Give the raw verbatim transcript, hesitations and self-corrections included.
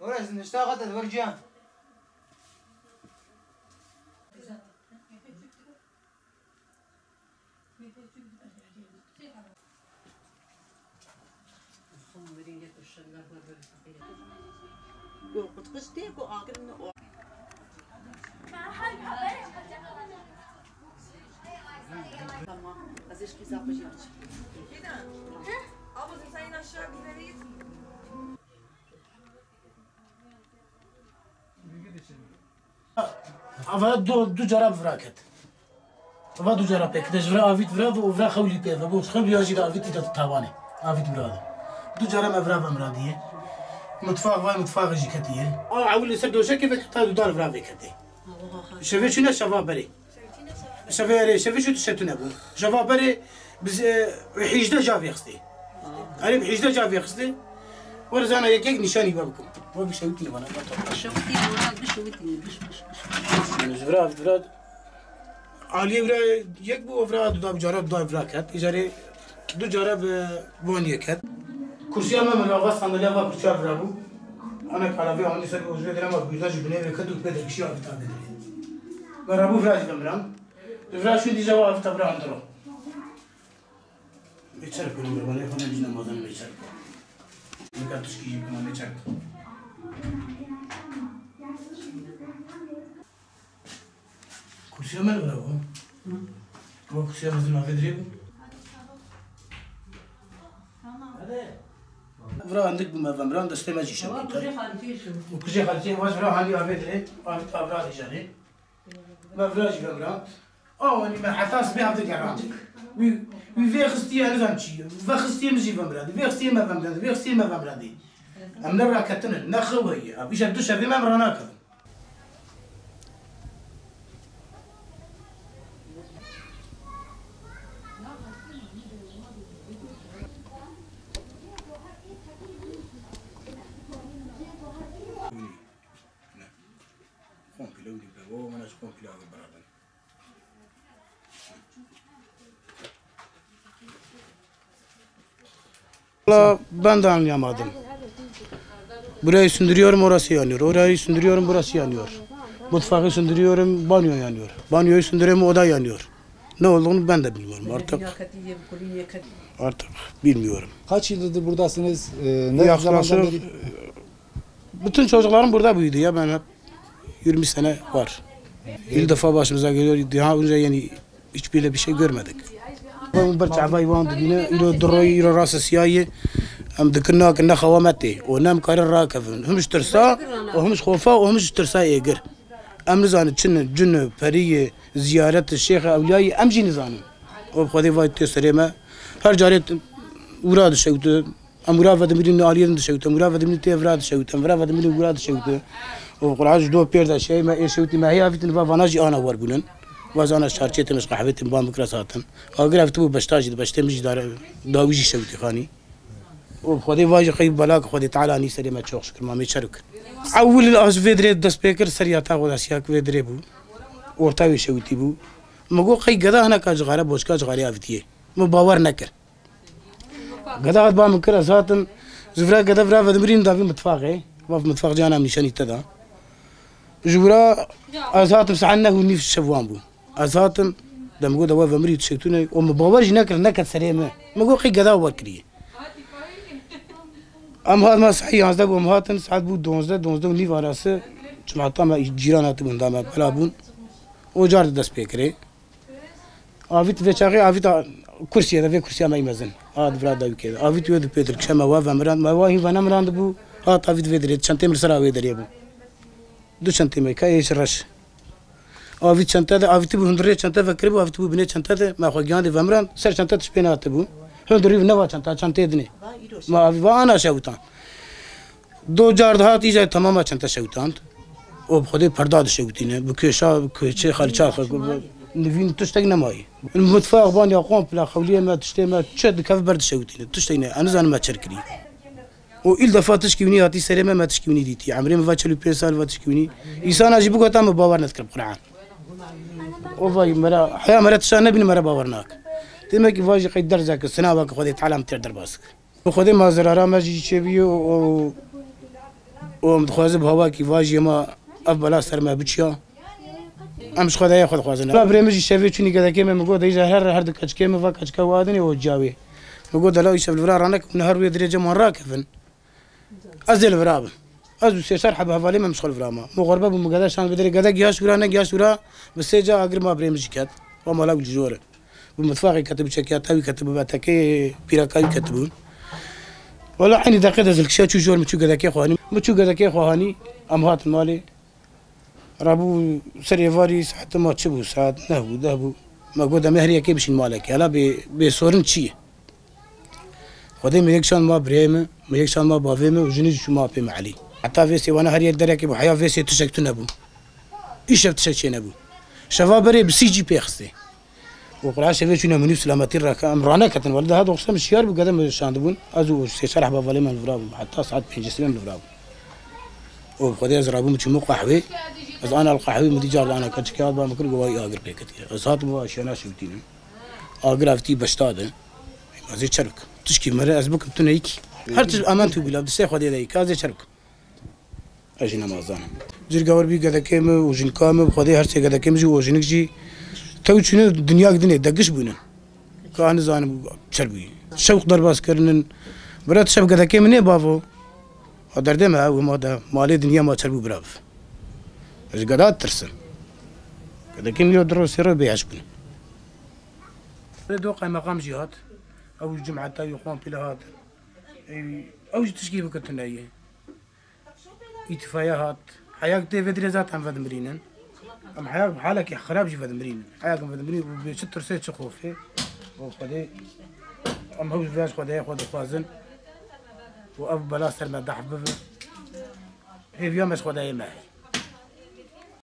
Ora ez nişta qate di wer ciyan. Ku qutqis tê ku agir min o. Tamam. Ez ê ji kîza xwe jî aşî. Fidan. Abla, sen aşağı bir yere git. Ava du, du cara bi vira ket. Ava du cara pêk kete, ji vira avît vira û vira xewlî pê ve bû. Ji xewlî ya jî de avîtî de tawanê. Avît vira de. Du cara me vira ve miradiye. Mutfax vay mutfaxê jî ketiye. A ewil li ser doşekê vekirta du dar vira vê ketê. Şevê çûne şeva berê. Şevê erê, şevê çû tişetûne bû. Şeva berê biz, e, hîjdeh ca vêxistê. Erê, hîjdeh ca vêxistê. Were zana yek yek nîşanî we bikim. We bişewitîne bana. Şewitî, were bişewitîne, biş, biş, biş. Yani ji vira, vira, aliyê vira yek bû, vira du da bi cara, du da vira ket. Îcarê du cara bi van yek ket. Kursiya me, me va sandalya va kursiya vira bû. Ana kalavê amî ser, ji vê dira me bûyda ji binê vê ket û pê dirkişiya avîta vê dirê. Me rabû vira jî ve miran. Vira şûn dîja wa avîta vira andiro. Bê çerk bûne qurbanê xwe, ne jî nemazanin bê çerk. Nika tişkî jî bûne bê çerk. Kursiya me li vira bû. Ewa kursiya mezin navê dirê bû. Vira hindik bû me ve miran destê me jî şewitî. Û kujê xaltiyê vaş vira hanî avê dirê, avê ta vira dîjarê. Me vira jî vemrand. Awanî me heta sibê hevdî gerand. Wî, wî vê xistiye nizam çi ye. Ve xistiye min jî vemrandî. Vê xistiye me vemrandî. Vê xistiye me vemrandî. Em ne raketine, ne xewe ye. Îşev du şevê me em ranakevin. Ne. Komple wî dibe, o mana ji komple avê birabe. Valla ben de anlayamadım. Burayı sündürüyorum, orası yanıyor. Orayı sündürüyorum, burası yanıyor. Mutfağı sündürüyorum, banyo yanıyor. Banyoyu sündürüyorum, oda yanıyor. Ne olduğunu ben de bilmiyorum artık. Artık bilmiyorum. Kaç yıldır buradasınız? Ee, ne zamandan Yaklaşık beri? Bütün çocuklarım burada büyüdü ya, ben hep yirmi sene var. İlk defa başımıza geliyor. Daha önce yani hiç böyle bir şey görmedik. Wan ber çavay wan dibîne, îro diroyê, îro rasa siyayê. Em dikin nakin ne xewa me tê. O ne em karin rakevin. Him ji tirsa, o him ji xofa, o him ji tirsa êgir. Em nizanin çi ne, cin e, perî ye, ziyaret e, şêx e, ewliya ye, em jî nizanin. O bi Xwedê vay tê serê me. Her carê t-, wira dişewte. Em wira vedimirîn aliyê din dişewte. Em wira vedimirîn tê vira dişewte. Em vira vedimirîn wira dişewte. O Qur'an ji do pêr de şey me ê şewtî me hê avîtin va vana jî ana wer bûnin. Va zana şarçê têmiş qehvê têm ban bikira satin. Agir ev tu beşta jî di beştê min jî dare dawî jî şewtî xanî. Û bi Xwedê vajî qey bela ki Xwedê Teala nî serê me çok şükür, mamê çeruk. Ewil az vê dirê dest pê kir, ser yata xwe dest yak vê dirê bû. Orta wê şewitî bû. Min got qey geda hineka cixare, boçka cixarê avitiye. Min bawer nekir. Geda hat ba min kir, ez hatim. Ji vira geda vira vedimirîn davî mitfaxê. Vaf mitfax cana min nîşanî te da. Ji vira ez hatim saet neh û nîv şev wan bû. Ez hatim, de min got, "Ew vemirî tu şewtûne." Û min bawer jî nekir, neket serê min. Min got, "Qey geda wer kiriye." Em hat me saet yanzdeh bû, em hatin, saet bû donzdeh, donzdeh û nîv arası. Çimata me cîran hatibûn, da me bela bûn. O car de dest pê kirê. Avît vê çaxê, avît a, kursiye de, vê kursiya me yî mezin. Hat vira dawî kê. Avît wê di pê dirkişe me wa vemirand, me wa hîn venemirandibû. Hat avît vê dirê, çentê min li ser a wê derê bû. Du çentê me, ka êş reş. Avît çente de, avîtî bû hundirê çente vekiribû, avîtî bû binê çente de, me xwe giyandê vemiran, ser çente tişt pê nehatibû. Hundirî neva çenta, çentê dinê. Ma avî va ana şewtan. Do car dihat, îca temama çente şewtand. O bi Xwedê perda dişewtîne, bi kêşa, bi kêçê xalça, nivîn tiştek nemayî. Mutfax ban ya komple, xewliyê me, tiştê me, çi dikev ber dişewtîne, tiştek ne, ez nizanim me çer kirî. û îl defa tişkî winî hatî serê me, me tişkî winî dîtî. Emrê min va çil û pênc sal va tişkî winî. Îsana jî bigota min bawer nedikir bi Qur'an. O va mera, heya mera tişta nebîne mera bawer nak. Demek ki va jî qey derzek, sinavek Xwedê Teala min têr derbas kir. Bi Xwedê ma zirara me jî çêbûye û, û, û em dixwazin bi hawakî vajî ma ev bela ser me biçiya. Em ji Xwedayê xwe dixwazin. Valla birê min jî şevê çûnî gedekê me, min got, "Deyza her, her du keçikê min va keçika wadinê û cawê." Min got, "Dela îşev li vira ranekin, hûn her wê dirê cem wan rakevin." Ez ê li vira bim. Ez û sê çar hebe hevalê me min ji xwe li vira ma. Min xurbe bû, min gede şand, bi derê gede gihaşt wira, negihaşt wira, bi sê ca agir ma birê min jî ket. Wa mala wî li jor e. Bi mitfaxê ketibû, çekiya tewî ketibû, bi etekê pîreka wî ketibûn. Wela eynî deqê de zilkişe çû jor, min çû gedekê xwe hanî. Min çû gedekê xwe hanî, em hatin malê. Rabû ser êvarî saet ma çi bû? Saet neh bû, deh bû. Me got, "Em ê her yekê bişîn malekê." Hela bê, bê sorin çi ye? Xwedê me yek şand ma birê me, me yek şand ma bavê me û jinî jî çû ma pê me Elî. Heta vê sêwana her yek derekê bû, heya vê sê tişek tune bû. Îşev tişek çê nebû. Şeva berê bi sî cî pê xistê. Û qura şevê çûne min û silametî rake, em raneketin. Wele daha doxsem şiyar bû, gede min şandibûn. Ez û sê çar heba valê me li vira bûn. Heta saet pêncî sibê em li vira bûn. Û bi Xwedê ez rabûm çûm qehwê. Ez ana li qehwê min dî car ana keçikê hat ba min kir, got, "Vay agir pê ketiye." Ez hatim û aşiyana şewitînim. Agir avtî beşta de. Ez ê çer bikim. Tişkî mere ez bikim tu neyikî. Her tişt amen tu gula, distê Xwedê de yik, ez ê çer bikim. Ez jî nema zanim. Cirga wir bî gedekê min û jinka min, bi Xwedê her sê gedekê min jî û jinik jî tew çûne dinya dinê, degiş bûne. Ka nizanim çer bûyî. Şewq derbas kirinin. Bira tu şev gedekê min nê bavo. A derdê me ew ma de malê dinya ma çer bû bira biv. Ez ji geda tirsim. Gedekê min yo du roj sê roj bêheş bûne. Rê do qeymeqam jî hat. Ew ji cumheta wî xwan pîle hat. Ey, ew jî tişkî bikirtine ye. Îtîfaya hat. Heyak tê vê dirê zaten vedimrînin. Em heyak bi halekî xirab jî vedimrînin. Heyak em vedimrînin, bi çi tirsê çi xofê. Bo Xwedê, em hew ji vê ji Xwedê xwe dixwazin. Û ev bela ser me dehf bibe. Hêviya me ji Xwedayê me.